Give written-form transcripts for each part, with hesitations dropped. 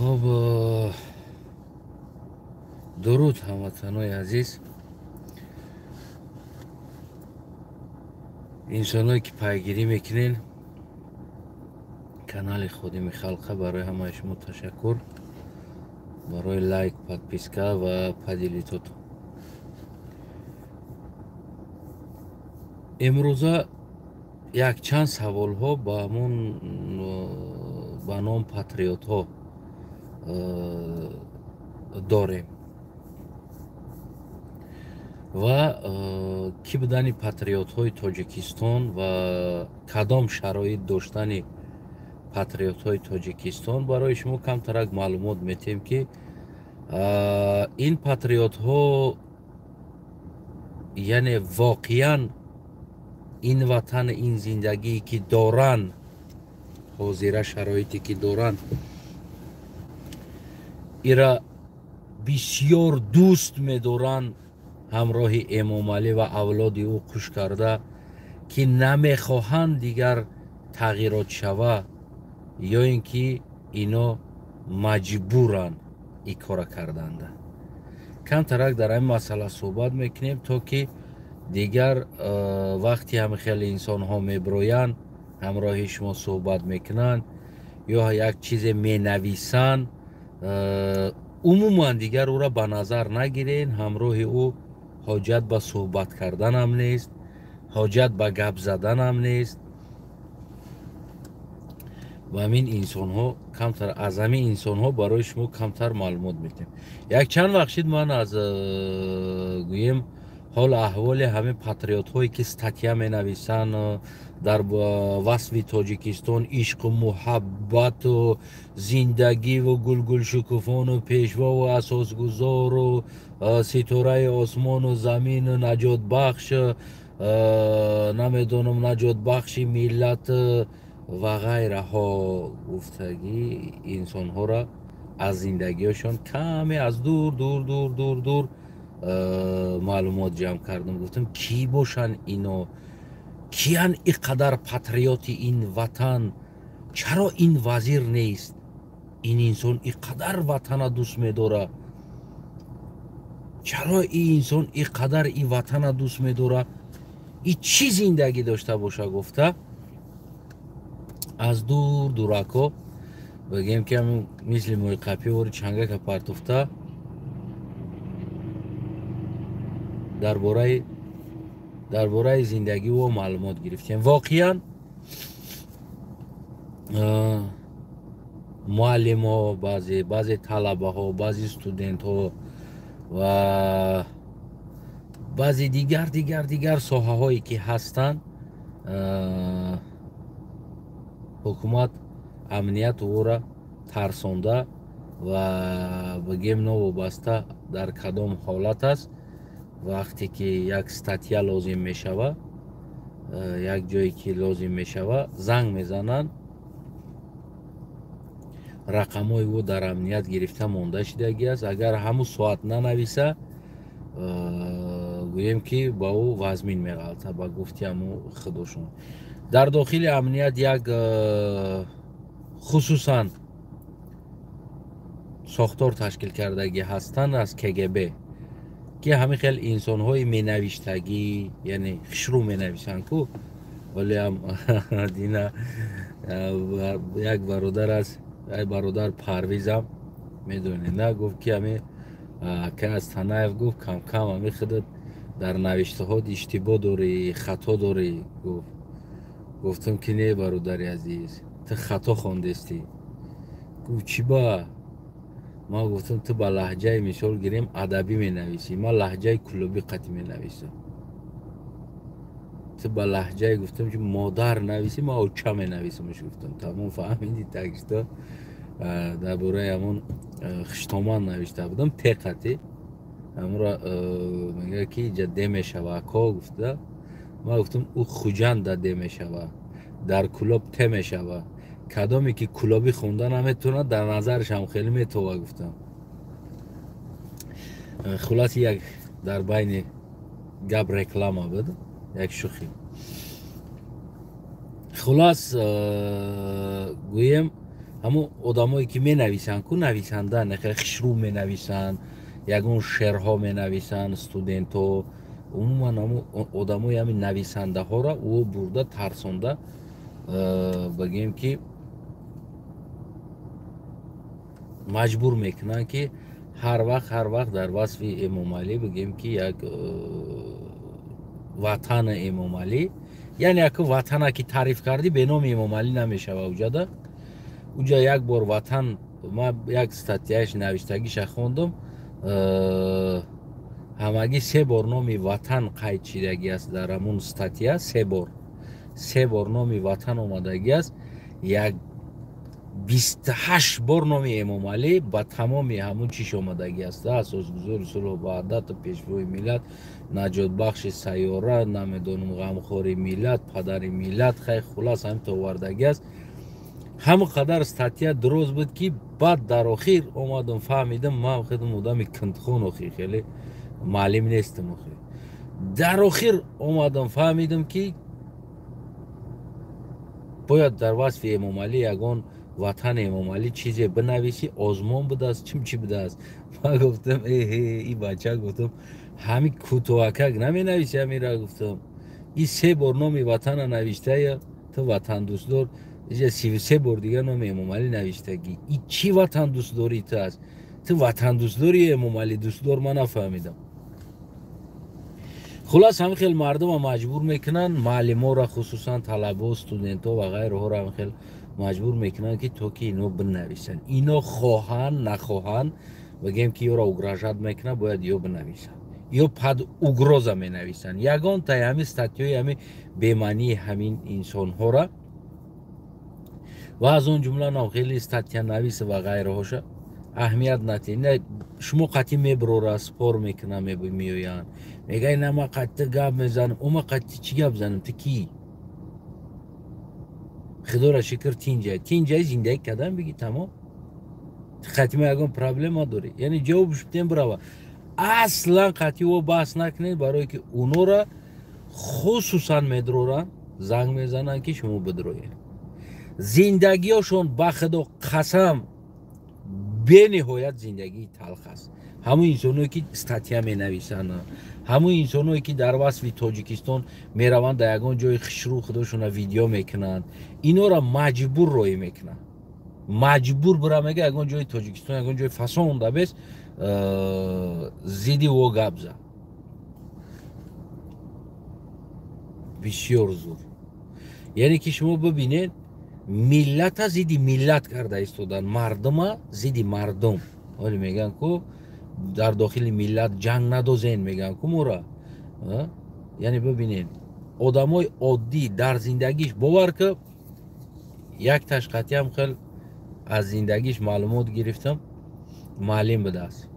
Хуб, дуруд ҳамватанои азиз, инсоное ки пайгирӣ мекунед канали Ходими Халқа, барои ҳамаи шумо ташаккур, барои лайк, подписка ва поделитотон. Имрӯза якчанд саволҳо ба ҳамун ба ном патриотҳо дорем ва кӣ будани патриотҳои Тоҷикистон ва кадом шароит доштани патриотҳои Тоҷикистон барои шумо камтарак маълумот метиҳем, ки ин патриотҳо яъне воқеан ин ватан, ин зиндагие ки доранд, ҳозира шароите ки доранд, ира бисёр дӯст медоранд, ҳамроҳи Эмомалӣ ва авлоди ӯ қуш карда, ки намехоҳанд дигар тағйирот шава, ё ин ки ино маҷбуранд ин кора карданда. Камтарак дар ҳамин масъала суҳбат мекунем, то ки дигар вақти ҳами хеле инсонҳо меброянд, ҳамроҳи шумо суҳбат мекунанд ё як чизе менависанд, умуман дигар ӯра ба назар нагирен, ҳамроҳи ӯ ҳоҷат ба суҳбат карданам нест, ҳоҷат ба гап заданам нест. Ва ҳамин инсонҳо камтар, аз ҳамин инсонҳо барои шумо камтар маълумот медиҳем. Як чанд вақт шид ман аз гӯем ҳол аҳволи ҳамин патриотҳое ки статья менависанд дар васфи Тоҷикистон, ишқу муҳаббату зиндагиву гулгулшукуфону пешвову асосгузору ситораи осмону замину наҷотбахш, намедонам, наҷотбахши миллат ва ғайраҳо гуфтагӣ инсонҳоро аз зиндагиҳошон каме аз дур дур дур дур дур маълумот ҷамъ кардам. Гуфтам, кӣ бошанд ино, киян ин қадар патриоти ин ватан, чаро ин вазир нест, ин инсон ин қадар ватана дӯст медора, чаро ин инсон ин қадар ин ватана дӯст медора, и чӣ зиндагӣ дошта боша гуфта аз дур дурако бигем ки мисли мӯйқапӣ вори чангака партофта дар бораи зиндагӣ ӯ маълумот гирифтем. Воқеан муаллимҳо, баъзе талабаҳо, баъзе студентҳо ва баъзе дигар дигар дигар соҳаҳое ки ҳастанд, ҳукумат амният ӯро тарсонда ва бигем новобаста дар кадом ҳолат аст, вақте ки як статья лозим мешава, як ҷое ки лозим мешава, занг мезананд, рақамҳои ӯ дар амният гирифта монда шидагӣ аст. Агар ҳамун соат нанависа, гӯем ки ба ӯ вазмин меғалта, ба гуфти ҳамун худошон. Дар дохили амният як хусусан сохтор ташкил кардагӣ ҳастанд аз КГБ, ки ҳамин хел инсонҳои менавиштагӣ, яъне хушрӯ менависанд ку, валеам дина як бародар аст, як бародар Парвизам медонед, на, гуфт ки ҳамин ака аз Танаев гуфт камкам ҳамин худат дар навиштаҳот иштибоҳ дорӣ, хато дорӣ. Гуфт, гуфтам ки не, бародари азиз, ту хато хондестӣ. Гуфт, чӣ ба? Ман гуфтам, ту ба лаҳҷаи мисол гирем адабӣ менависӣ, ман лаҳҷаи клубӣ қатъӣ менависам. Ту ба лаҳҷаи, гуфтам, ки модар нависӣ, ман оча менависамш. Гуфтам, тамом, фаҳмидӣ? Такшто дар бораи ҳамон хуштоман навишта будам теқати ҳамонро, мегӯяд ки иҷа де мешава ако, гуфта. Ман гуфтам, ӯ Хуҷанда де мешава, дар Кулоб те мешава, кадоме ки кулобӣ хонда наметавонад, дар назараш ҳам хеле метова, гуфтам. Хулоси як дар байни гап реклама буд, як шӯхӣ. Хулос гӯем, Ҳамун одамое ки менависанд, ку нависанда хишрӯ менависанд, ягон шеърҳо менависанд, студентҳо, умуман ҳамун одамои ҳамин нависандаҳоро ӯ бурда тарсонда, бигем ки маҷбур мекунанд ки ҳар вақт дар васфи Эмомалӣ бигем ки як ватани Эмомалӣ, яъне яку ватана ки таъриф кардӣ бе номи Эмомалӣ намешава. Уҷада уҷа як бор ватан, ман як статьяш навиштагиша хондум, ҳамагӣ се бор номи ватан қайд шидагӣ аст дар ҳамун статья, се бор номи ватан омадагӣ аст, як 28 бор номи Эмомалӣ ба тамоми ҳамун чиш омадагӣ аст. Асосгузори сулҳу ваҳдату пешвои миллат, наҷотбахши сайёра, намедонам ғамхори миллат, падари миллат, хай хулас ҳамин то овардагӣ аст. Ҳамон қадар статья дуроз буд ки баъд дар охир омадам фаҳмидам, ман худам одами кунтхон, охи хеле маълим нестам, охи дар охир омадам фаҳмидам ки бояд дар васфи Эмомалӣ ягон ватани Эмомалӣ чизе бинависӣ, озмон будааст, чим чӣ будааст. Ман гуфтам эҳе, и бача, гуфтам ҳамин кӯтоҳакак наменависӣ ҳамира, гуфтам и се бор номи ватана навиштая, ту ватандӯстдор, иҷа 33 бор дигар номи Эмомалӣ навиштагӣ, и чӣ ватандӯстдорӣ ту аст? Ту ватандӯстдори Эмомалӣ дӯстдор? Ман нафаҳмидам. Хулас ҳамин хел мардума маҷбур мекунанд, маълиморо хусусан талабо, студентҳо ва ғайраҳоро ҳамин хел маҷбур мекунанд ки то ки ино бинависанд. Ино хоҳанд нахоҳанд, бигем ки ёро угрожать мекунад, бояд ё бинависанд, ё под угроза менависанд. Ягон таи ҳамин статьяи ҳамин бемаънии ҳамин инсонҳоро ва аз он ҷумла нам хеле статьянавис ва ғайраҳоша аҳамият натиҳед. Не, шумо қатъӣ меброра, спор мекунанд, меоянд, мегӯяд на ман қатъи гап мезанам. О, ман қатъи чӣ гап занам? Ту кӣ? Худоро шукр, тинҷай тинҷай зиндагӣ кардан бигӣ, тамом. Ту қатъи ман ягон проблема дорӣ? Яъне ҷавобш бидем бирава. Аслан қатъи о баҳс накунед, барое ки унора хусусан медроранд, занг мезананд ки шумо бидроед. Зиндагиёшон ба худо қасам бениҳоят зиндагии талх аст. Ҳамун инсоное ки статья менависанд, ҳамун инсоное ки дар васфи Тоҷикистон мераванд дар ягон ҷои хишрӯ худошона видео мекунанд, инора маҷбур роӣ мекунанд. Маҷбур бира мега ягон ҷои Тоҷикистон, ягон ҷои фасон дабес зидди о гап зад. Бисёр зур. Яъне ки шумо бибинед, миллата зидди миллат карда истодан, мардума зидди мардум. Ҳоле мегӯянд ку дар дохили миллат ҷанг надозен, мегӯянд ку мора. Яъне бибинед, одамои оддӣ дар зиндагиш, бовар ки як ташқатиам хел аз зиндагиш маълумот гирифтам, маълим будааст.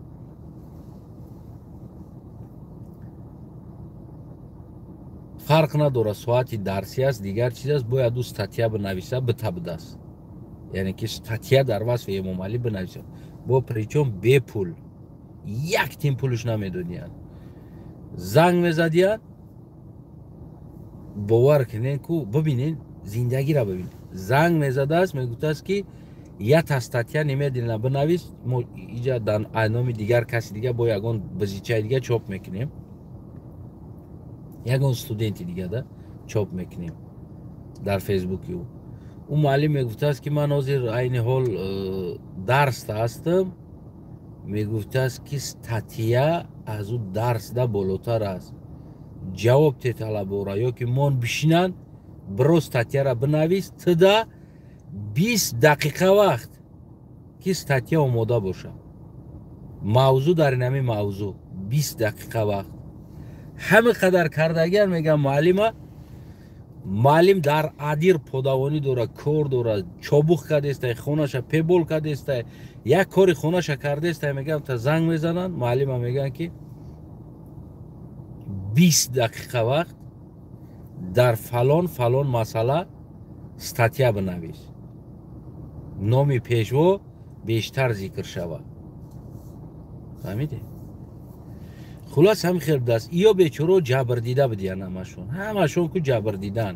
Фарқ надорад, соати дарсӣ аст, дигар чиз аст, бояд ӯ статья бинависа, бита будааст. Яъне ки статья дар васфи Эмомалӣ бинависа, бо причом бепул, як тин пулш намедодиянд. Занг мезадиянд, бовар кунед ку бибинед, зиндагиро бибинед. Занг мезадааст, мегуфтааст ки ята статья немедленно бинавис, мо иҷа дар номи дигар каси дига бо ягон бизичаи дига чоп мекунем, ягон студенти дига да чоп мекунем дар фейсбуки ӯ. Ӯ муаллим мегуфтааст ки ман ҳозир айни ҳол дарс ҳастам, мегуфтааст ки статья аз ӯ дарсда болотар аст, ҷавоб те талабора ё ки мон бишинанд, биро статьяра бинавис, туда 20 дақиқа вақт ки статья омода бошад. Мавзӯъ дар ин ҳамин мавзӯъ 20 дақиқа вақт. Ҳамин қадар кардагиан мегӯям муаллима, муаллим дар адир подавонӣ дорад, кор дорад, чобух кардестай, хонаша пебол кардестай, як кори хонаша кардестай, мегӯям та занг мезананд, муаллима мегӯянд ки 20 дақиқа вақт дар фалон фалон масъала статья бинавис, номи пешво бештар зикр шавад. Фаҳмидед? Хулас ҳамин хел будааст. Иё бечоро ҷабр дида будиян ҳамашон, ҳамашон ку ҷабр дидан.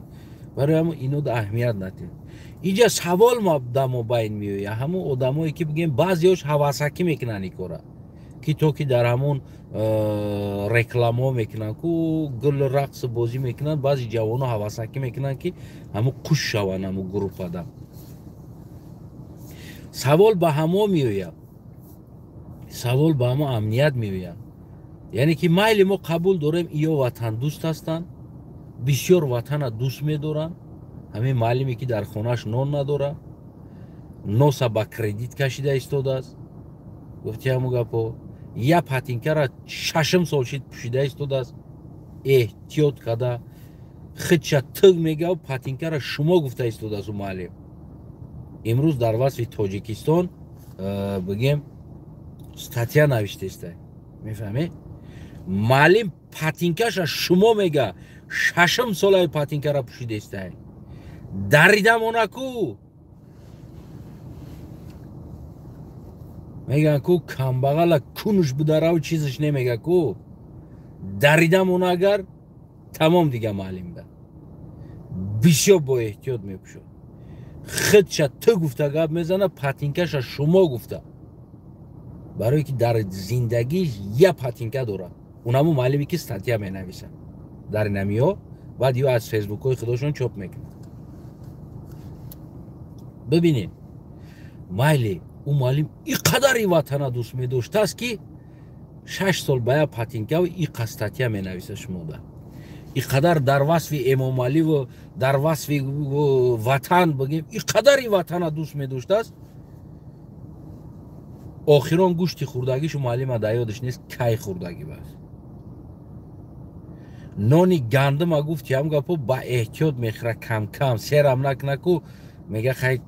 Барои ҳамон ино аҳамият натиҳед. Инҷа савол дар мобайн меояд. Ҳамон одамое ки бигем баъзеҳош ҳавасакӣ мекунанд ин кора, ки то ки дар ҳамон рекламаҳо мекунанд ку гул рақс бозӣ мекунанд, баъзе ҷавонҳо ҳавасакӣ мекунанд ки ҳамон қуш шаванд ҳамон группада. Савол ба ҳамо меояд, савол ба ҳамо амният меояд. Яъне ки майли мо қабул дорем, иё ватандӯст ҳастанд, бисёр ватана дӯст медоранд. Ҳамин муаллиме ки дар хонааш нон надорад, носа ба кредит кашида истодааст, гуфти ҳамун гапо, я патинкара шашум сол шид пӯшида истодааст, эҳтиёт карда хидша тиг мегав, патинкара шумо гуфта истодааст ӯ муаллим. Имрӯз дар васфи Тоҷикистон бигем статья навиштеста, мефаҳмед? Муаллим патинкаша шумо мега, шашум солаи патинкара пӯшидеста, дарида монаку меган ку камбағала кунуш будараву чизаш немега ку, дарида мона агар тамом дига муаллимда бисёр бо эҳтиёт мепӯшад, хидша ту гуфта гап мезана, патинкаша шумо гуфта, барое ки дар зиндагиш я патинка дорад. Унамо муаллиме ки статья менависад дар инамиҳо, баъд ё аз фейсбукҳои худошон чоп мекунад. Бибинед, майли ӯ муаллим и қадари ватана дӯст медоштааст ки 6 сол ба як патинкаву иқа статья менависа шумода, и қадар дар васфи Эмомаливу дар васфи ватан бигем, и қадари ватана дӯст медоштааст. Охирон гӯшти хӯрдагишу муаллима дар ёдаш нест кай хӯрдагӣ бас. Нони гандума гуфти ҳам гапо ба эҳтиёт мехӯра, кам-кам серам накунаку, мега хай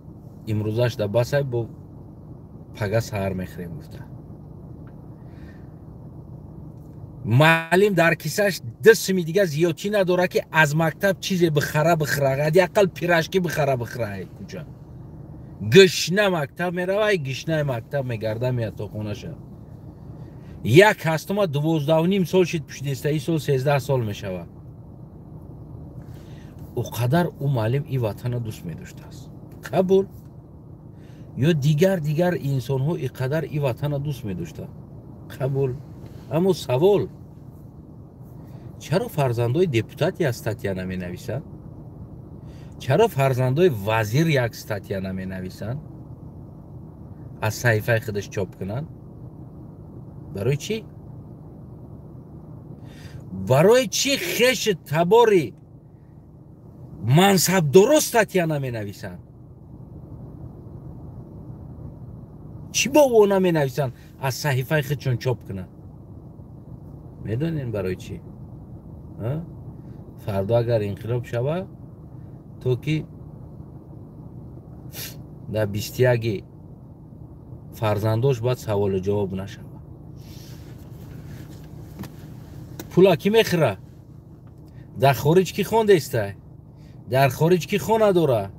имрӯзаш да басай, бо пага саҳар мехӯрем гуфта. Муаллим дар кисаш 2 суми дига зиёдчӣ надора ки аз мактаб чизе бихара бихӯра, ҳадди ақал пирашки бихара бихӯра. Куҷа гишна мактаб мерава, гишнаи мактаб мегарда меяд то хонаша. Як ҳастума 12.5 сол шид пӯшидеста, ин сол 13 сол мешавад. О қадар ӯ муаллим ин ватана дӯст медоштааст. Қабул. Ё дигар инсонҳо ин қадар ин ватана дӯст медоштанд. Қабул. Аммо савол, чаро фарзандои депутат як статья наменависанд? Чаро фарзандои вазир як статья наменависанд? Аз саҳифаи худаш чоп кунанд? Барои чӣ? Барои чӣ хеши табори мансабдоро статья наменависанд? Чӣ бо ӯ наменависанд аз саҳифаи худшон чоп кунанд? Медонед барои чӣ? Фардо агар инқилоб шавад, то ки дар 21 фарзандош бояд саволу ҷавоб нашавад. Пула кӣ мехӯра? Дар хориҷ кӣ хондаистай? Дар хориҷ кӣ хона дора?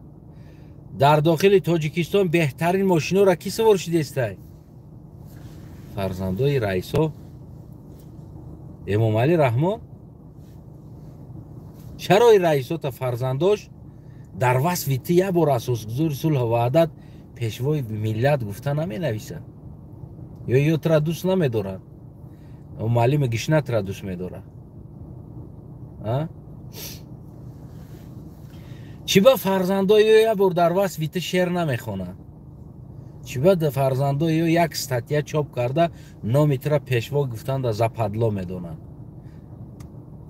Дар дохили Тоҷикистон беҳтарин мошиноро кӣ савор шидаистай? Фарзандои раисо Эмомалӣ Раҳмон. Чарои раисота фарзандош дар васфи ту як бор асосгузори сулҳу ваҳдат, пешвои миллат гуфта наменависанд? Ё тура дӯст намедоранд? Муаллими гишна тура дӯст медорад? Чӣ ба фарзандои ё як бор дар васфи ту шеър намехонанд? Чӣ ба фарзандои ё як статья чоп карда номи тура пешво гуфтанда западло медонанд?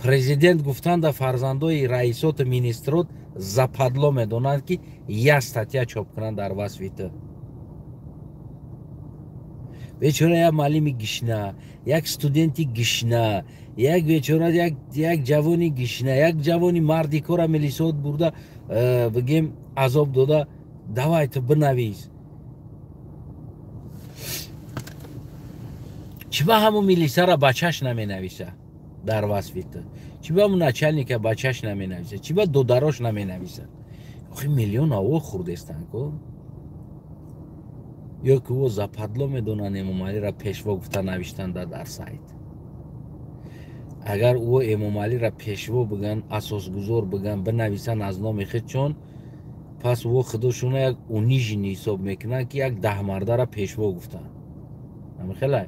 Президент гуфтанда фарзандои раисоту министрот западло медонанд ки як статья чоп кунанд дар васфи ту. Бечора як муаллими гишна, як студенти гишна, як бечора як ҷавони гишна, як ҷавони марди кора милисот бурда бигем азоб дода, давай ту бинавис. Чӣ ба ҳамун милисара бачаш наменависа дар васфи ту? Чӣ ба ҳамун начальника бачаш наменависа? Чӣ ба додарош наменависа? Охи миллион аво хӯрдестанд ку? Ё ки ӯ западло медонанд Эмомалиро пешво гуфта навиштанда дар сайт. Агар ӯ Эмомалиро пешво биган, асосгузор биган, бинависанд аз номи худшон, Пас во худошуна як униженный ҳисоб мекунанд, ки як даҳмардара пешво гуфтанд. Ҳамихелай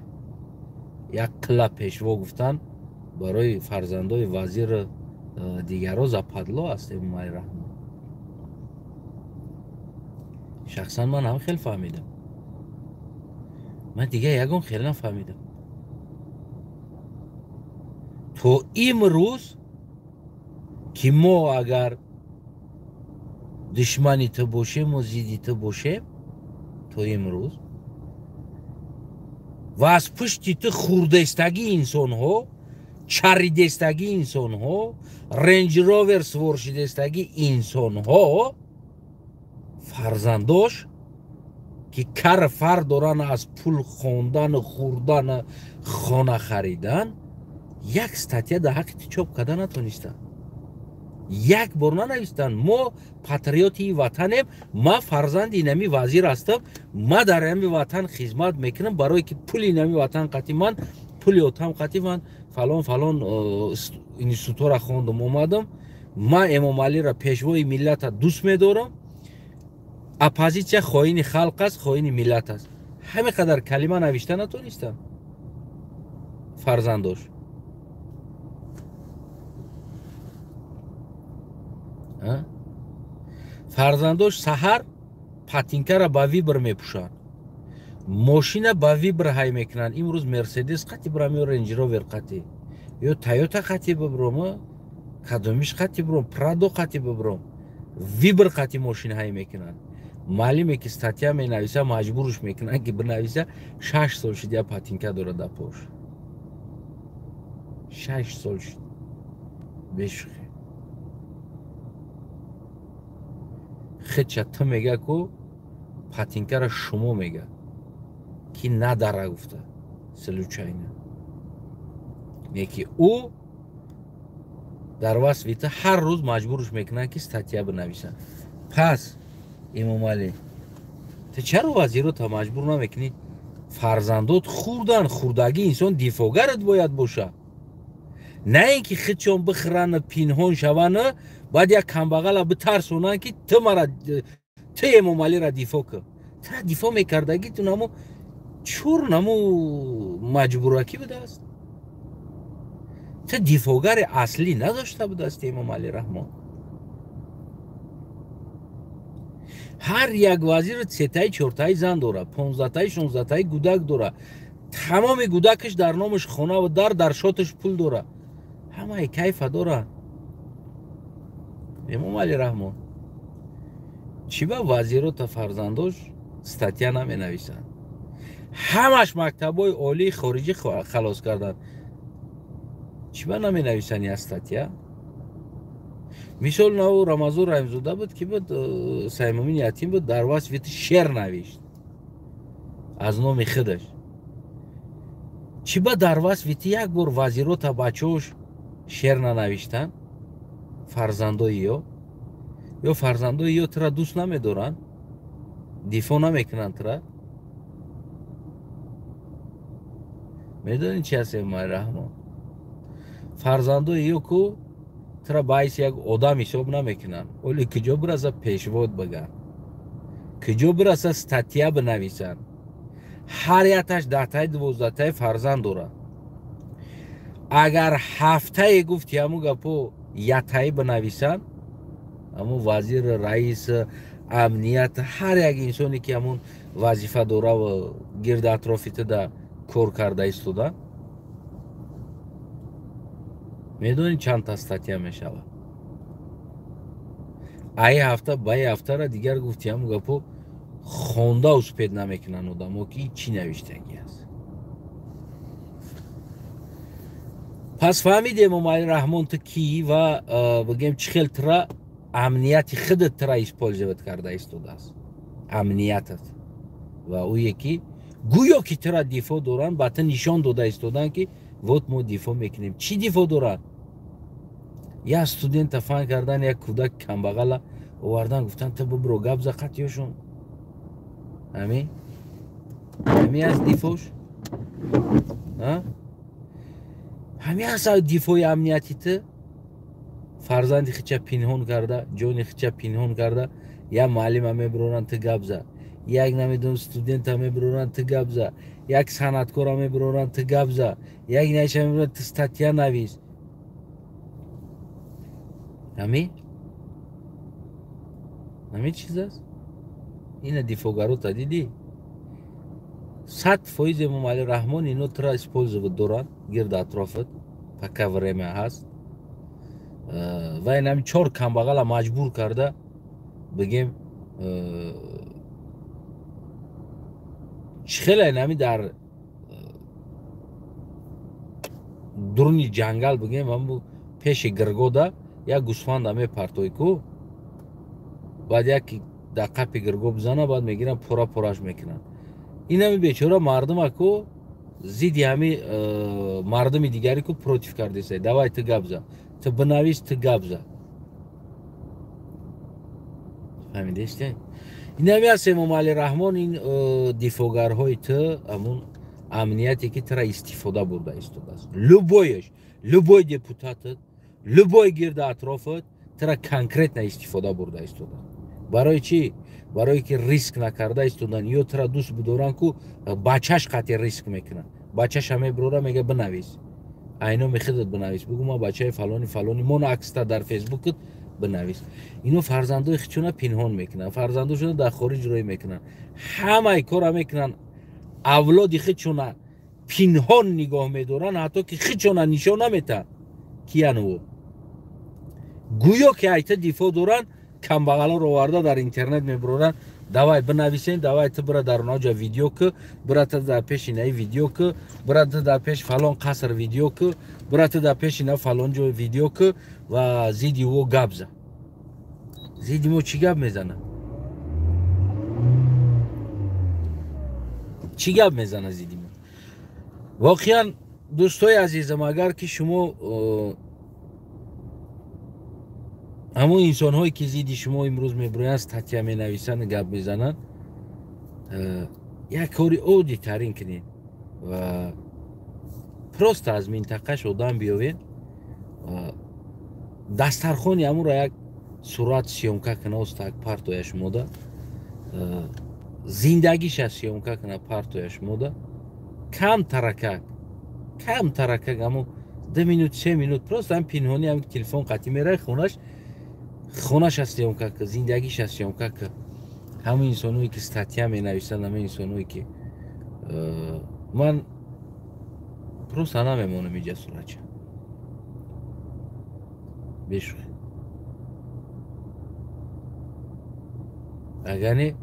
як қила пешво гуфтанд барои фарзандои вазир дигаро западло аст. Эмомалӣ Раҳмон, шахсан ман ҳам хел фаҳмидам, ман дигар ягон хел нафаҳмидам. То имрӯз ки мо агар душмани ту бошему зидди ту бошем, то имрӯз ва аз пушти ту хурдестагии инсонҳо, чаридестагии инсонҳо, Рейндж-Ровер своршидестагии инсонҳо, фарзандош ки кар фар доранд аз пул хондану хӯрдану хона харидан, як статья дар ҳаққи ту чоп карда натонистанд. Як бор нанавистанд: мо патриоти ватанем, ман фарзанди инами вазир ҳастам, ман дар ҳами ватан хизмат мекунам, барое ки пули инами ватан қати ман, пули отам қати ман фалон фалон институтора хондум омадам, ман Эмомалиро пешвои миллата дӯст медорам, оппозитсия хоини халқ аст, хоини миллат аст. Ҳаме қадар калима навишта натонистам фарзандош. Фарзандош саҳар патинкара ба вибр мепӯшанд, мошина ба вибр ҳай мекунанд. Имрӯз Мерседес қати бирам ё Рейндж-Ровер қати ё Тойота қати бибром, кадомиш қати биром, Прадо қати бибром, вибр қати мошин ҳай мекунанд. Маълиме ки статья менависа, маҷбурш мекунанд ки бинависа. 6 сол шуд я патинка дорад дар пош, 6 сол шуд бешухе. Хеча ту мега ку патинкара шумо мега ки надара гуфта случайно. Не ки ӯ дар васфи ту ҳар рӯз маҷбурш мекунанд ки статья бинависанд. Пас Эмомалӣ, ту чаро вазирота маҷбур намекунӣ? Фарзандот хурдан, хурдагии инсон дифогарат бояд бошад, на ин ки худшон бихӯрану пинҳон шавану баъд як камбағала битарсонанд ки ту мара, ту Эмомалиро дифоъ кун. Тура дифоъ мекардагӣ ту намо чур намо маҷбуракӣ будааст. Ту дифоъгари аслӣ надошта будааст Эмомалӣ Раҳмон. Ҳар як вазир сетаи чортаи зан дорад, 15таи 16таи гудак дорад, тамоми гудакаш дар номаш хонаву дар шоташ пул дорад, ҳамаи кайфа дорад. Эмомалӣ Раҳмон, чӣ ба вазирота фарзандош статья наменависанд? Ҳамаш мактабҳои олии хориҷӣ халос карданд, чӣ ба наменависанд як статья? Мисол нав Рамазон Раҳимзода буд, ки буд Саймумин Ятим буд, дар васфи шер навишт аз номи худаш. Чӣ ба дар васфи як бор вазирота бачаош шер нанавиштанд? Фарзандои ё фарзандои ё тура дӯст намедоранд, дифоъ намекунанд тура? Медонӣ чи аст Эмомалӣ Раҳмон? Фарзандои ё ку тура ба ҳайси як одам ҳисоб намекунанд. Оле куҷо бираса пешвод биган, куҷо бираса статья бинависанд. Ҳар якташ 10таи 12таи фарзанд дорад. Агар ҳафтае гуфти ҳамун гапо ятаи бинависанд, ҳамун вазир, раис, амният, ҳар як инсоне ки ҳамун вазифа дораву гирди атрофи туда кор карда истода, медонӣ чандта статья мешавад? Ай ҳафта ба ай ҳафтара дигар гуфти ҳамун гапо хонда успед намекунанд одамо ки чӣ навиштагӣ аст. Пас фаҳмидем Эмомалӣ Раҳмон ту кӣ ва бигем чӣ хел тура амнияти худат тура использовать карда истодааст, амниятат ва ӯе ки гӯё ки тура дифоъ доранд, ба ту нишон дода истоданд ки вот мо дифоъ мекунем. Чӣ дифоъ доранд? Як студента фан кардан, як кӯдак камбағала овардан, гуфтанд ту бибро гап за қатиёшон. Ҳами аст дифоъш? Ҳами аст дифои амнияти ту? Фарзанди хича пинҳон карда, ҷони хича пинҳон карда, Як муаллима мебироранд, ту гап за, як намедонам студента мебироранд, ту гап за, як санъаткора мебироранд, ту гап за, як наша мебироранд, ту статья навис. Ҳамин чиз аст. Ина дифоъгарота дидӣ? 100% Эмомалӣ Раҳмон ино тура использовать доранд гирди атрофат, пока время ҳаст. Ва ин ҳамин чор камбағала маҷбур карда, бигем, чӣ хеле ин ҳамин дар дуруни ҷангал, бигем, ҳамн пеши гиргода як гӯсфанда мепартой ку, баъд як дар қапи гирго бизана, баъд мегиранд, пора пораш мекунанд. Ин ҳами бечора мардума ку зидди ҳами мардуми дигаре ку против кардеса. Давай, ту гап за, ту бинавис, ту гап за. Фаҳмидесте? Ин ҳами аст Эмомалӣ Раҳмон, ин дифоъгарҳои ту, ҳамун амнияте ки тура истифода бурда истодааст. Любоеш, любой депутатат, любой гирди атрофат тура конкретно истифода бурда истодааст. Барои чӣ? Барое ки риск накарда истодан. Ё тура дӯст бидоранд ку бачаш қатъи риск мекунанд. Бачаша мебирора, мега: бинавис, айноми худат бинавис, бугӯ ман бачаи фалони фалони, мона акста дар фейсбукат бинавис. Ино фарзандои худшона пинҳон мекунанд, фарзандошона дар хориҷ рӯй мекунанд, ҳамаи кора мекунанд, авлоди худшона пинҳон нигоҳ медоранд, ҳатто ки худшона нишон наметаҳанд киян ӯ. Гӯё ки айта дифоъ доранд, камбағалоро оварда дар интернет мебуроранд. Давай бинависен, давай ту бира дар онаҷа видео ку, бира ту дар пеши наи видео ку, бира ту дар пеши фалон қаср видео ку, бира ту дар пеши на фалон ҷой видео ку ва зидди ӯ гап за. Зидди мо чӣ гап мезана? Чӣ гап мезана зидди мо? Воқеан, дӯстои азизам, агар ки шумо ҳамон инсонҳое ки зидди шумо имрӯз мебироянд, статья менависанд, гап мезананд, як кори оддитарин кунед ва просто аз минтақаш одам биёвед, дастархони ҳамонро як сурат съёмка куна, остак партоя шумода, зиндагиша съёмка куна, партоя шумода, кам таракак, кам таракак, ҳамон 2 минут, 3 минут, просто ҳам пинҳонӣ ҳам телефон қатӣ мерай хонаш, хонаша съёмка ка, зиндагиша съёмка ка. Ҳамон инсоное ки статья менависанд, ҳамон инсоное ки ман просто намемонам иҷа суратча бешухӣ. Агар не,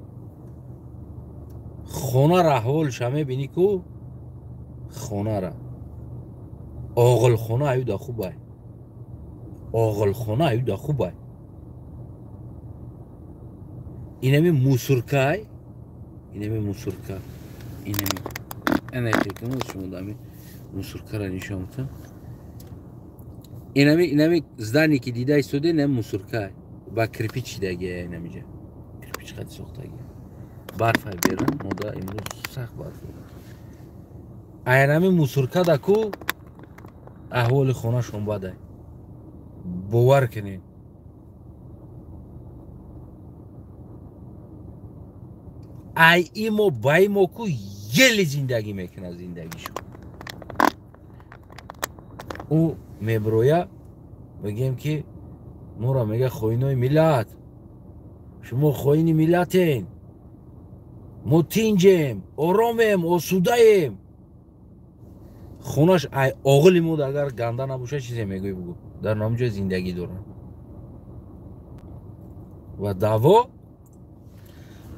хонара аҳволша мебинӣ ку, хонара оғилхона аюда хубай, оғилхона аюда хубай. Инами мусуркай, инами мусурка, инами ана шумо дами мусуркара нишон метам. Инами здание ки дида истода, инами мусуркай ба кирпич чидагия, инамиҷа кирпич қати сохтагия. Барфай берун мода имрӯз сахт барф. Айнами мусурка да ку аҳволи хонашон бадай, бовар кунед. Ай имо ба имо ку ели зиндагӣ мекунад зиндагишо. Ӯ меброя, мегӯем ки моро мега хоинои миллат, шумо хоини миллатен, мо тинҷем, оромем, осудаем. Хонаш ай оғили мо агар ганда набошад, чизе мегӯй бугӯ, дар намҷо зиндагӣ доранд. Ва даъво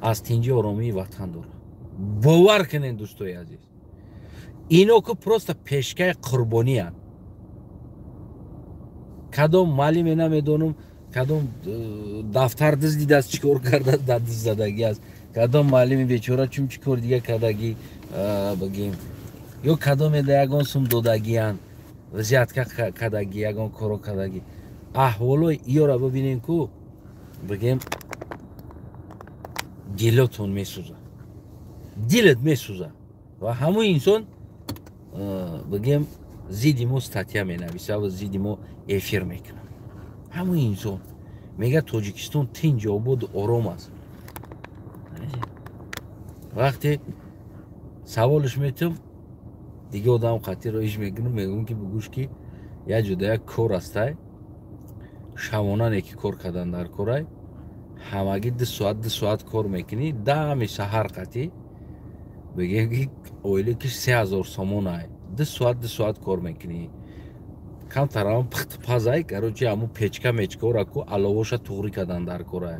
аз тинҷи оромии ватан дорад. Бовар кунед, дӯстои азиз, ино ку просто пешкаи қурбониянд. Кадом муаллиме намедонам, кадом дафтар дуздидааст, чӣ кор кардааст, дар дуз задагӣ аст, кадом муаллими бечора чун чӣ кор дига кардагӣ, бигем, ё кадоме да ягон сум додагиянд, взятка кардагӣ, ягон коро кардагӣ. Аҳволои иёра бибинем ку, бигем, дилотон месӯзад, дилат месӯзад. Ва ҳамон инсон, бигем, зидди мо статья менависа ва зидди мо эфир мекунад. Ҳамон инсон Мега Тоҷикистон тинҷ, ободу ором аст. Вақте саволш метум, дига одам қатиро иш мекунам, мегӯм ки бугӯш ки як ҷода як кор астай, шабона неки кор кардан дар корай, ҳамагӣ 2 соат 2 соат кор мекунӣ, дами саҳар қатӣ бигем ки ойликиш 3000 сомон ай, 2 соат 2 соат кор мекунӣ, камтарам пухтупазай, короче, ҳамун печка мечкаора ку аловоша туғрӣ кардан дар корай.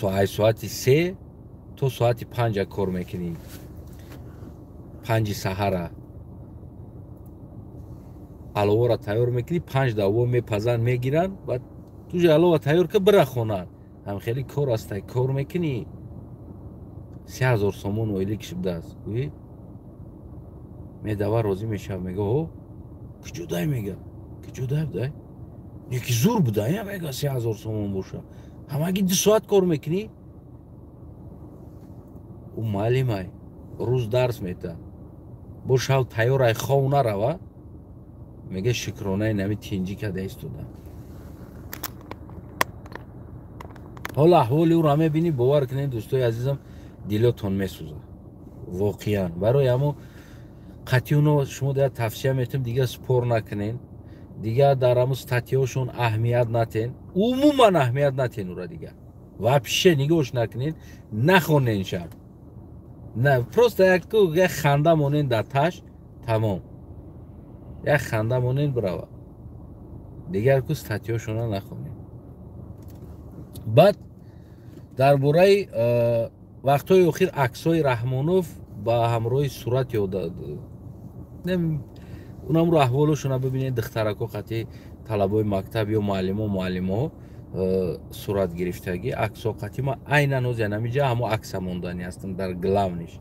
Ай соати 3 то соати 5 кор мекунӣ, 5-и саҳара аловора тайёр мекунӣ, 5 даво мепазанд, мегиранд, баъд туҷа алова тайёр ка бира хонад. Ҳам хеле кор астай, кор мекунӣ, 3000 сомон ойликиш будааст. Гӯӣ медава розӣ мешава, мега о куҷодай, мега куҷодай будай, яки зур будай, мега 3000 сомон боша, ҳамагӣ 2 соат кор мекунӣ. Ӯ муаллимай, рӯз дарс мета, бо шав тайёрай, хов нарава, мега шукронаи нами тинҷӣ када истода. Ҳоло аҳволи ӯро мебинӣ, бовар кунед, дӯстои азизам, дилотон месӯзад воқеан. Барои ҳамо қатъи уно шумо дая тавсия метем, дига спор накунен, дига дар ҳамо статьяошон аҳамият натен, умуман аҳамият натен ура, дига вообще нигоҳш накунен, нахонен шаб, на просто як ханда монен дар таш, тамом, як ханда монен бирава, дигар ку статьяошона нахонен. Баъд дар бораи вақтҳои охир аксҳои Раҳмонов ба ҳамроҳи сурат ёда унамро аҳволошона бибинед, духтарако қатъи талабои мактаб ё муаллимо сурат гирифтагӣ аксҳо қатъи ма айнан ҳозир ҳамиҷа ҳамо акса мондани ҳастам дар главниш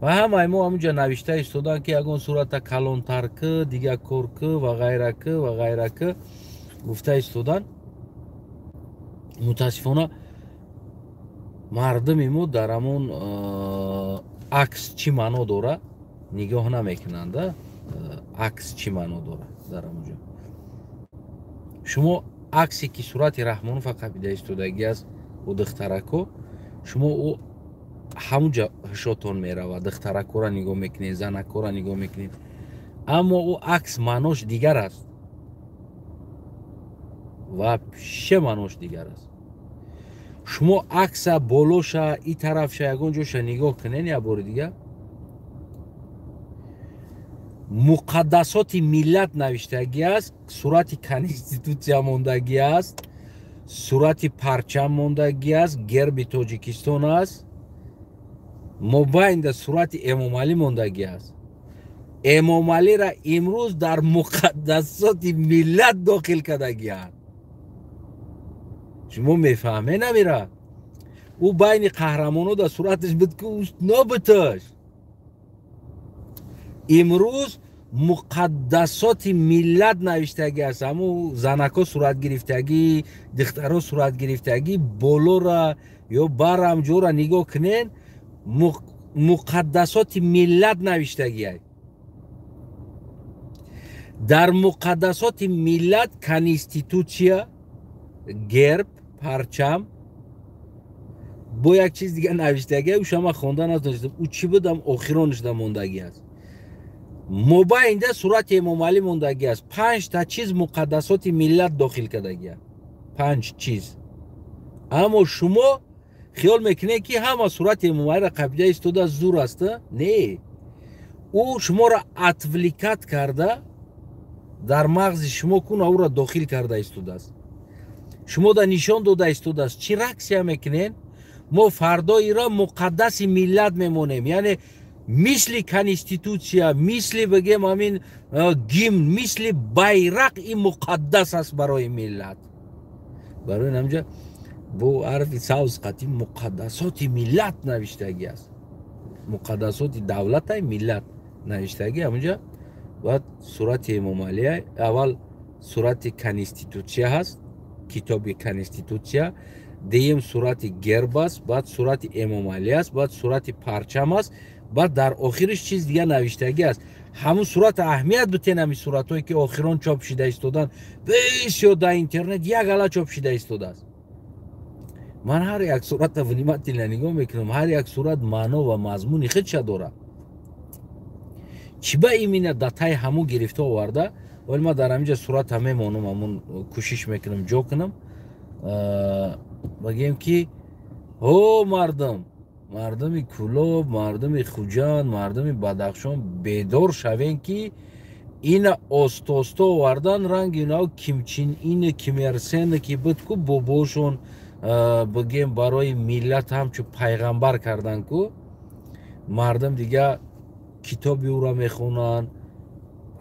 ва ҳамаи мо ҳамунҷа навишта истодан ки ягон сурата калонтар кӣ, дига кор кӣ ва ғайра кӣ ва ғайра кӣ гуфта истодан. Мутаассифона мардуми мо дар ҳамон акс чӣ маъно дора нигоҳ намекунанд. Акс чӣ маъно дора дар ҳамонҷо? Шумо аксе ки сурати Раҳмонова қабида истодагӣ аст ӯ духтарако, шумо ӯ ҳамунҷа ҳушотон меравад, духтаракора нигоҳ мекунед, занакора нигоҳ мекунед, аммо ӯ акс маънош дигар аст, вообще маънош дигар аст. Шумо акса болоша и тарафша ягон ҷоша нигоҳ кунед як бори дигар, муқаддасоти миллат навиштагӣ аст, сурати конститутсия мондагӣ аст, сурати парчам мондагӣ аст, герби Тоҷикистон аст, мобайнда сурати Эмомалӣ мондагӣ аст. Эмомалиро имрӯз дар муқаддасоти миллат дохил кардагианд. Шумо мефаҳме намира? Ӯ байни қаҳрамоно дар сураташ буд ки нобуташ. Имрӯз муқаддасоти миллат навиштагӣ аст, ҳамун занако сурат гирифтагӣ, духтаро сурат гирифтагӣ, болора ё барам ҷора нигоҳ кунен, муқаддасоти миллат навиштагӣ аст. Дар муқаддасоти миллат конститутсия, герб, парчам бо як чиз дига навиштагӣ, ӯша ман хонда натонистам, ӯ чӣ будам охиронашда мондагӣ аст. Мобайнда сурати Эмомалӣ мондагӣ аст. 5 та чиз муқаддасоти миллат дохил кардагӣ аст, 5 чиз. Аммо шумо хиёл мекунед ки ҳама сурати Эмомалиро қабида истода зур аст? Не, ӯ шуморо отвлекать карда, дар мағзи шумо куна ӯро дохил карда истодааст, шумо да нишон дода истодааст. Чӣ раксия мекунед? Мо фардоиро муқаддаси миллат мемонем, яъне мисли конститутсия, мисли бигем ҳамин гимн, мисли байрақ ин муқаддас аст барои миллат. Барои ҳамҷа бо ҳарфи савз қатӣ муқаддасоти миллат навиштагӣ аст, муқаддасоти давлатай миллат навиштагӣ ҳамунҷа. Баъд сурати Эмомалия, аввал сурати конститутсия ҳаст, китоби конститутсия, дуюм сурати герб аст, баъд сурати Эмомалӣ аст, баъд сурати парчам аст, баъд дар охириш чиз дига навиштагӣ аст. Ҳамун сурат аҳамият битен, ҳамин суратҳое ки охирон чоп шида истодан, бисёр дар интернет як ала чоп шида истодааст. Ман ҳар як сурата внимательно нигоҳ мекунам, ҳар як сурат маъно ва мазмуни худша дорад. Чӣ ба имина датаи ҳамун гирифта оварда? Вале ман дар ҳаминҷа сурата мемонам, ҳамун кӯшиш мекунам ҷо кунам. Багем ки ҳо мардум, мардуми Кӯлоб, мардуми Хуҷанд, мардуми Бадахшон бедор шавем, ки ина оста-оста овардан ранги инав Кимчин Ин, Кимерсен ки буд ку бобошон, бигем барои миллат ҳамчун пайғамбар кардан ку, мардум дига китоби ӯро мехонанд,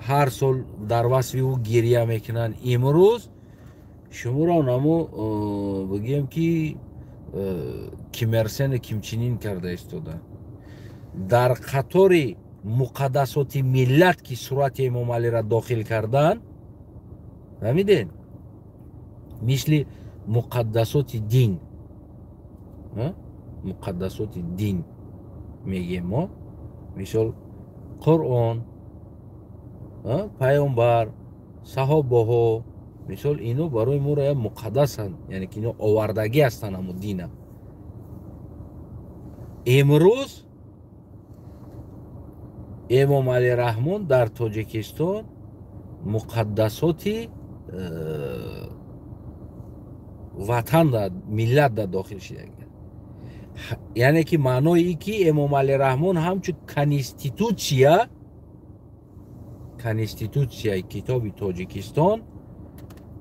ҳар сол дар васфи ӯ гиря мекунанд. Имрӯз шуморо намо бигем ки Кимерсен Кимчинин карда истода. Дар қатори муқаддасоти миллат ки сурати Эмомалиро дохил кардан, фаҳмидед? Мисли муқаддасоти дин, муқаддасоти дин мегем мо, мисол Қуръон, пайғамбар, саҳобаҳо, мисол ино барои моро як муқаддасанд, яъне ки ино овардагӣ ҳастанд ҳамун дина. Имрӯз Эмомалӣ Раҳмон дар Тоҷикистон муқаддасоти ватан да миллат да дохил шидаги. Яъне ки маънои ин ки Эмомалӣ Раҳмон ҳамчун конститутсияи китоби Тоҷикистон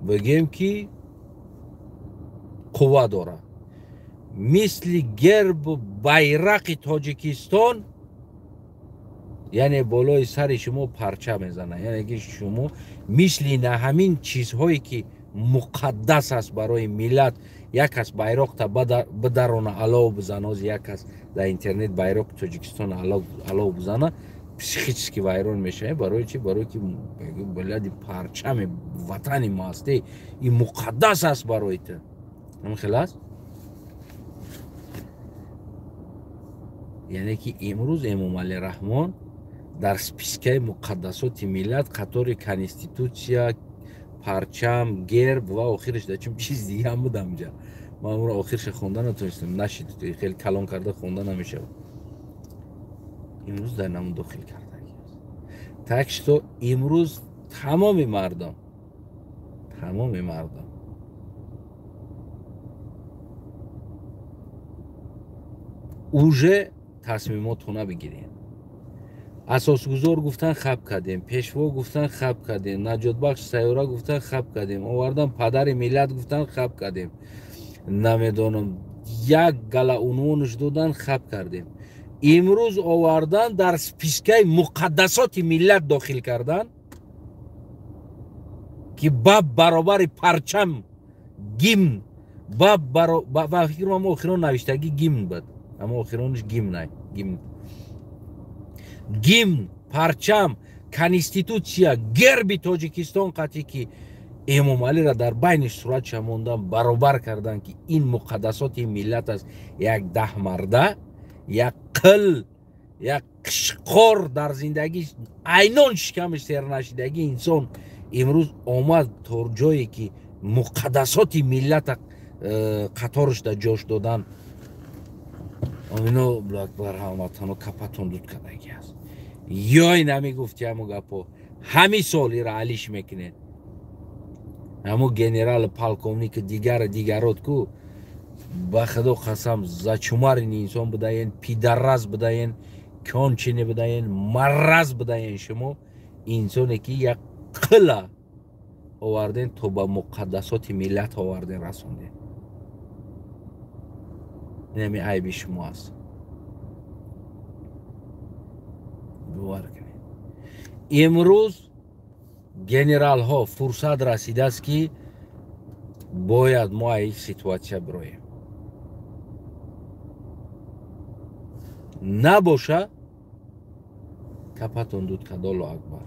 бигем ки қувва дорад. Мисли гербу байрақи Тоҷикистон, яъне болои сари шумо парча мезанад, яъне ки шумо мисли на ҳамин чизҳое ки муқаддас аст барои миллат, як кас байроқта бидарона алов бизана, оз як кас дар интернет байроқи Тоҷикистон алов бизана, психически вайрон мешавад. Барои чи? Барои ки миллати парчами ватани мо ҳасте, ин муқаддас аст барои ту. Ҳамин хел аст? Яъне ки имрӯз Эмомалӣ Раҳмон дар спискаи муқаддасоти миллат қатори конститутсия, парчам, герб ва охираш дар чун чиз дига ҳам буд ҳамҷа. Ман онро охирша хонда натонистам, нашид, хеле калон карда хонда намешавад. Имрӯз дар намун дохил кардагӣ аст. Так что имрӯз тамоми мардум, тамоми мардум уже тасмимотона бигирем. Асосгузор гуфтан хаб кардем, пешво гуфтан хаб кардем, наҷотбахш сайёра гуфтан хаб кардем, овардан падари миллат гуфтан хаб кардем, намедонам як гала унвонаш додан хаб кардем. Имрӯз овардан дар спискаи муқаддасоти миллат дохил кардан ки ба баробари парчам гимн, ба фикрам ама охирон навиштагӣ гимн буд, ама охиронаш гимн ай, гимн, гимн, парчам, конститутсия, герби Тоҷикистон қатъи ки Эмомалиро дар байни суратша мондан баробар кардан ки ин муқаддасоти миллат аст. Як даҳмарда, як қил, як қишқор дар зиндагӣ айнон шикамаш сернашидагӣ инсон имрӯз омад то ҷое ки муқаддасоти миллата қатораш да ҷош додан. Ино бар ҳамватано капатон дуд кардагӣ аст. Ёй намегуфти ҳамо гапо, ҳамин сол ира алиш мекунед. Ҳамо генерал, полковник дигар дигарот ку ба худо қасам зачумарини инсон будаен, пидарраз будаен, кончине будаен, марраз будаен. Шумо инсоне ки як қила оварден то ба муқаддасоти миллат оварден расонден. Инами айби шумо аст. Бовар кунед. Имрӯз генералҳо фурсат расидааст ки бояд мо аз ситуатсия бироем. Набоша капатон дуд кад. Аллоҳу акбар.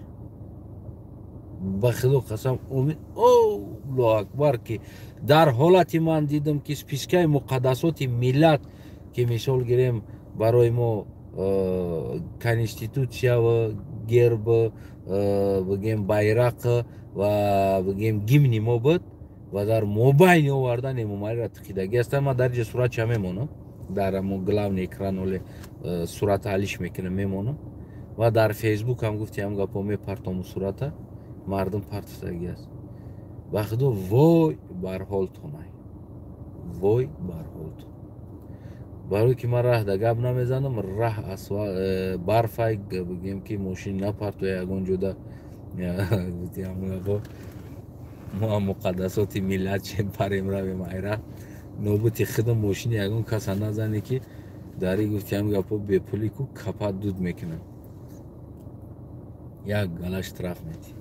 Ба худо қасам умед, Аллоҳу акбар, ки дар ҳолати ман дидам ки спискаи муқаддасоти миллат ки мисол гирем барои мо конститутсия ва герб, бигем байрақ ва бигем гимни мо буд ва дар мобайни овардан Эмомалиро тиқидагӣ ҳастанд. Ман дар ҷа суратча мемонам, дар амо главный экран оле сурата алиш мекунам, мемонам ва дар Фейсбук ҳам гуфти ҳам гапо мепартому сурата мардум партофтагӣ аст. Ба худо вой бар ҳолтонай, вой бар ҳолтон. Барое ки ман раҳ да гап намезанам, раҳ барфай, бигем ки мошин напартоя ягон ҷода. Гуфти ҳам гапо мо ҳам муқаддасоти миллат чем парем равем айра нобути худам мошини ягон каса назане ки дари гуфти ҳам гапо бепулӣ ку капат дуд мекунам, як гала штраф метӣ.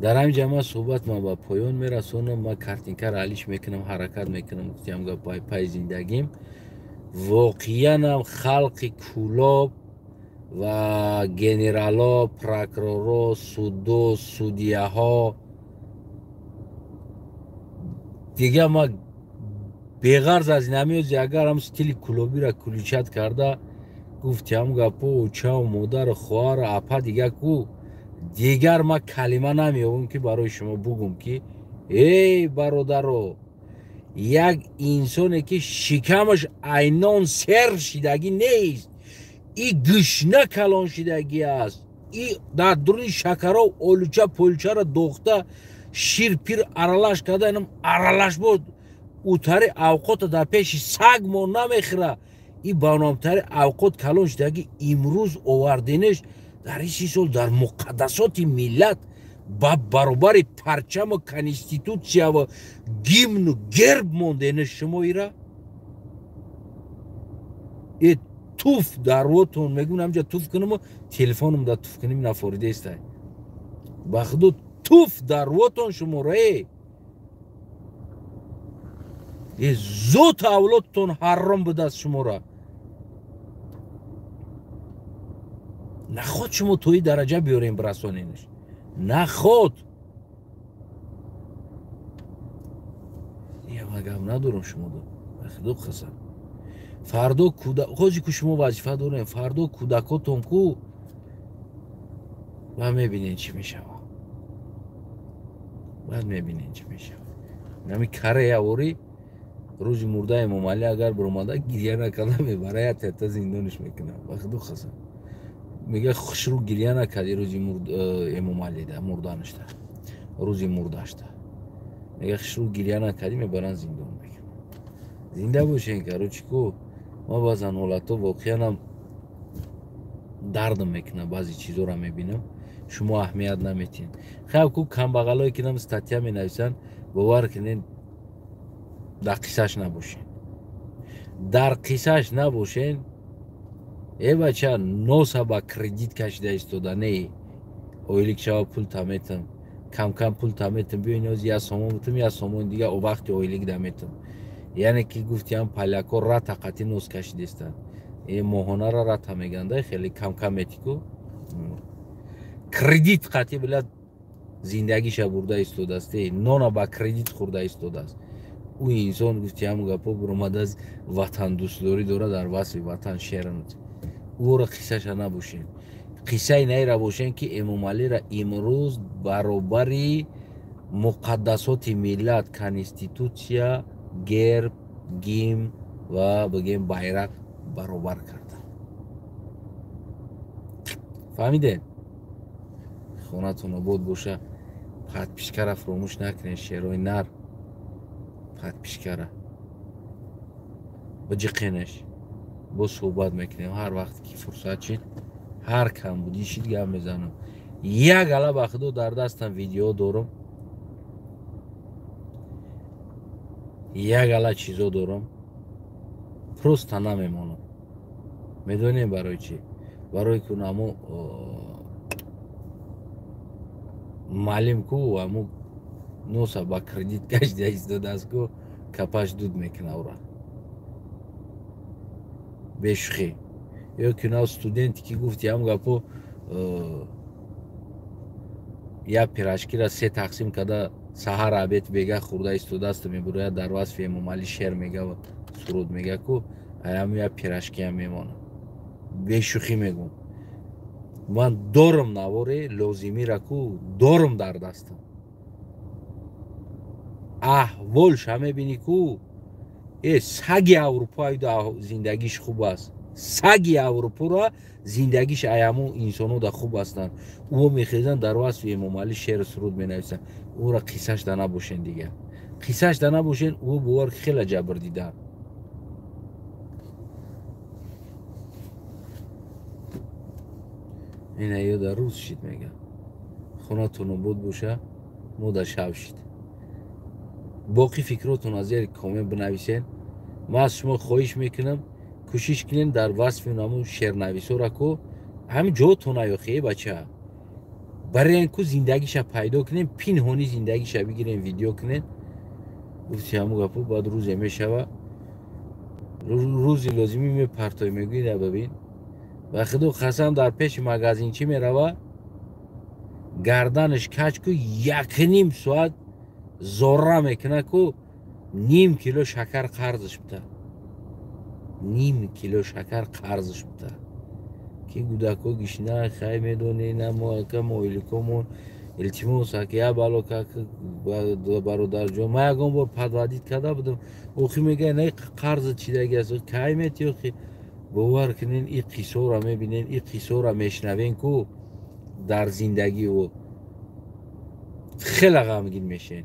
Дар ҳамин ҷа ман суҳбат ман ба поён мерасонам. Ман картинкаро алиш мекунам, ҳаракат мекунам, гуфти ҳам гап пай зиндагим. Воқеанам халқи Кӯлоб ва генерало, прокуроро, судо, судияҳо дига ма беғарз аз инамиёзи агар ҳам стили кӯлобиро куличат карда гуфти ҳам гапо очаву модару хоҳару апа дига ку дигар ма калима намеёбам ки барои шумо бугум ки эй бародаро, як инсоне ки шикамаш айнон сер шидагӣ нест, и гӯшна калон шидагӣ аст, и дар дуруни шакаров олуча получаро дохта шир пир аралаш карда, инам аралаш буд, утари авқота дар пеши саг мо намехӯра, и ба номтари авқот калон шидагӣ имрӯз оварденеш дар ин 30 сол дар муқаддасоти миллат ба баробари парчаму конститутсия ва гимну герб монденеш шумо ира э туф дарвотон мегӯм, ҳамҷа туф кунаму телефонам да туф куним нафоридестай. Ба худо туф дарвотон шуморо э зот авлодтон ҳарром будаст шуморо. Наход шумо тои дараҷа биёрем бирасоненаш, наход яма гап надорам шумо до. Ба худо қасам, фардо ҳози ку шумо вазифа дорем, фардо кӯдакотон ку ва мебинен чӣ мешава, баъд мебинен чӣ мешава. Нами кареяворӣ рӯзи мурда Эмомалӣ агар биромада гирья накарда мебара, я тета зиндониш мекунам. Ба худо қасам, мега хушрӯ гирья накарди рӯзи Эмомалида мурданашта, рӯзи мурдашта мега хушрӯ гирья накарди, мебаран зиндон мекунам. Зинда бошен, короче ку ма баъзан ҳолатҳо воқеанам дардам мекунам, баъзе чизоро мебинам, шумо аҳамият наметиҳед. Хай ку камбағалое ки нам статья менависанд, бовар кунед дар қиссаш набошен, дар қиссаш набошен. Э бача носа ба кредит кашида истода не, ойлик шава пул таметам, камкам пул таметам, биёин оз я сомон бутам, я сомон дига о вақти ойлик даметам. Яъне ки гуфтиам поляко рата қати нос кашидестанд, э моҳонара рата меганда, хеле камкам метику кредит қати билад зиндагиша бурда истодааст, нона ба кредит хӯрда истодааст. Ӯ инсон гуфтиам гапо биромадааст, ватандӯстдорӣ дорад, дар васфи ватан шеър. Ӯро қиссаша набошем, қиссаи наира бошем ки Эмомалиро имрӯз баробари муқаддасоти миллат, конститутсия, герб, гимн ва бигем байрақ баробар карда. Фаҳмидед? Хонатон обод боша. Подпискара фуромӯш накунед, шерои нар подпискара биҷиқенеш, боз суҳбат мекунем ҳар вақте ки фурсат шид, ҳар камбудӣ шид гап мезанам. Як ала ба худо дар дастам видео дорам, як ала чизо дорам, просто намемонам. Медонем барои чӣ? Барои ки амо маълим ку амо носа ба кредит кашида истодааст ку капаш дуд мекуна ура бешухӣ. Ё ки нав студенте ки гуфти ҳам гапо як пирашкира се тақсим карда саҳар обед бега хӯрда истодааст, мебурояд дар васфи Эмомалӣ шеър мега ва суруд мега ку аям як пирашкиам мемонад. Бешухӣ мегӯм, Ман дорам наворе лозимира ку дорам дар дастам. Аҳволша мебинӣ ку саги Аврупо зиндагиш хуб аст. Саги Аврупоро зиндагиш аяму инсоно да хуб ҳастанд. Ӯ мехезанд дар васфи Эмомалӣ шеъру суруд менависанд. Ӯра қиссаш да набошен дигар. Қиссаш да набошен, ӯ бовар хеле ҷабр дида. Ина ё дар рӯз шид мега. Хонатон обод боша, мо дар шаб шид. Боқӣ фикротон аз зери коммент бинависен. Ман аз шумо хоҳиш мекунам, кӯшиш кунем дар васфи наму шеърнависора ку ҳамин ҷотон аёхе бача. Барен ку зиндагиша пайдо кунем, пинҳонӣ зиндагиша бигирем, видео кунем. Гуфти ҳамун гапо баъд рӯзе мешава. Рӯзи лозимӣ мепартои мегӯи бибин. Ба худо қасам дар пеши магазинчӣ мерава, гарданаш кач ку 1.5 соат зорра мекуна ку ним кило шакар қарзаш бита. Ним кило шакар қарзаш бита. Ки гудако гишна хай медоне на мо ака моиликомон илтимос ака я бало как бародарҷон. Ман ягон бор подводить карда будам. Охи мегӯяд на қарза чидаги аст. Кай мети охи? Бовар кунен и қиссоро мебинен, и қиссоро мешнавен ку дар зиндагӣ ӯ хеле ғамгин мешен.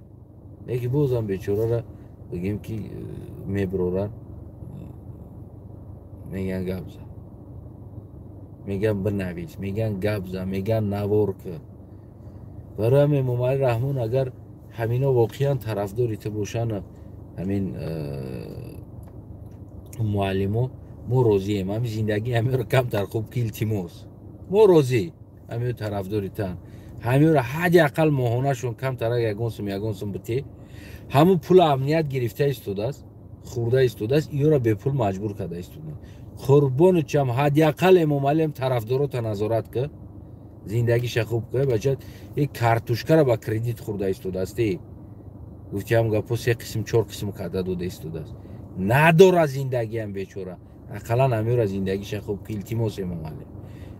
Лекин бозам бечораро бигем ки меброранд, мегӯянд гап зан, мегӯянд бинавис, мегӯянд гап зан, мегӯянд навор кун. Барои ҳамин Эмомалӣ Раҳмон агар ҳамино воқеан тарафдори ту бошанд, ҳамин муаллимо, мо розием. Ҳамин зиндагӣ ҳамиро камтар хуб ки илтимос. Мо розӣ, ҳамиро тарафдори тан. Ҳамиро ҳадди ақал моҳонашон камтар ягон сум бите. Ҳамун пула амният гирифта истодааст, хӯрда истодааст, иёро бепул маҷбур карда истоданд. Қурбону чам ҳадди ақал Эмомалиам тарафдорота назорат ка, зиндагиша хуб ка, бача и картушкара ба кредит хӯрда истодааст. Гуфти ҳам гапо 3 қисм 4 қисм карда дода истодааст. Надора зиндагиам бечора. Ақаллан ҳамиро зиндагиша хуб ки илтимос Эмомалӣ.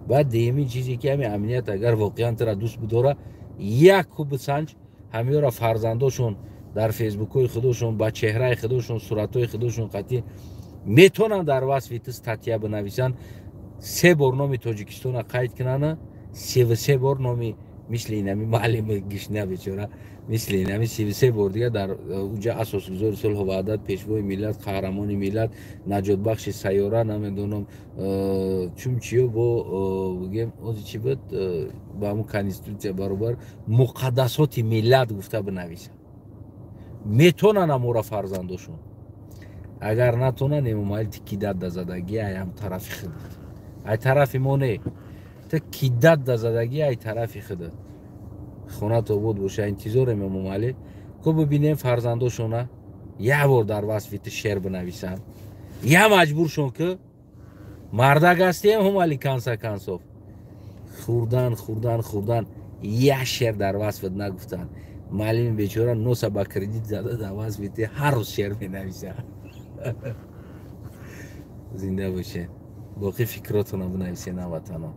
Баъд дуюмин чизе ки ҳами амният агар воқеан тура дӯст бидора, як хуб бисанҷ, ҳамиёра фарзандошон дар фейсбукҳои худошон ба чеҳраи худошон, суратҳои худошон қатъӣ метавонанд дар васфи ту статья бинависанд, 3 бор номи Тоҷикистона қайд кунанд, 33 бор номи мисли инами муаллими гишна бечора, мисли инами 33 бор дига дар уҷа асосгузори сулҳу ваҳдат, пешвои миллат, қаҳрамони миллат, наҷотбахши сайёра, намедонам чун чиё бо бигем ози чӣ буд, ба ҳамун конститутсия баробар муқаддасоти миллат гуфта бинависанд. Метонанд амора фарзандошон. Агар натонанд, Эмомалӣ ти кидат да задагӣ ай ҳам тарафи худат. Ай тарафи мо не. Та кидат да задагӣ ай тарафи худат. Хонат обод боша, интизорем Эмомалӣ. Ку бибинем фарзандошона як бор дар васфи ту шеър бинависанд. Я маҷбуршон ки мардак ҳастӣ Эмомалӣ канса кансоф. Хӯрдан, хӯрдан, хӯрдан, як шеър дар васфат нагуфтанд. Муаллими бечора носа ба кредит зада дар васфи ту ҳар рӯз шеър менависад. Зинда бошед. Боқӣ фикротонро бинависед, ҳамватанон.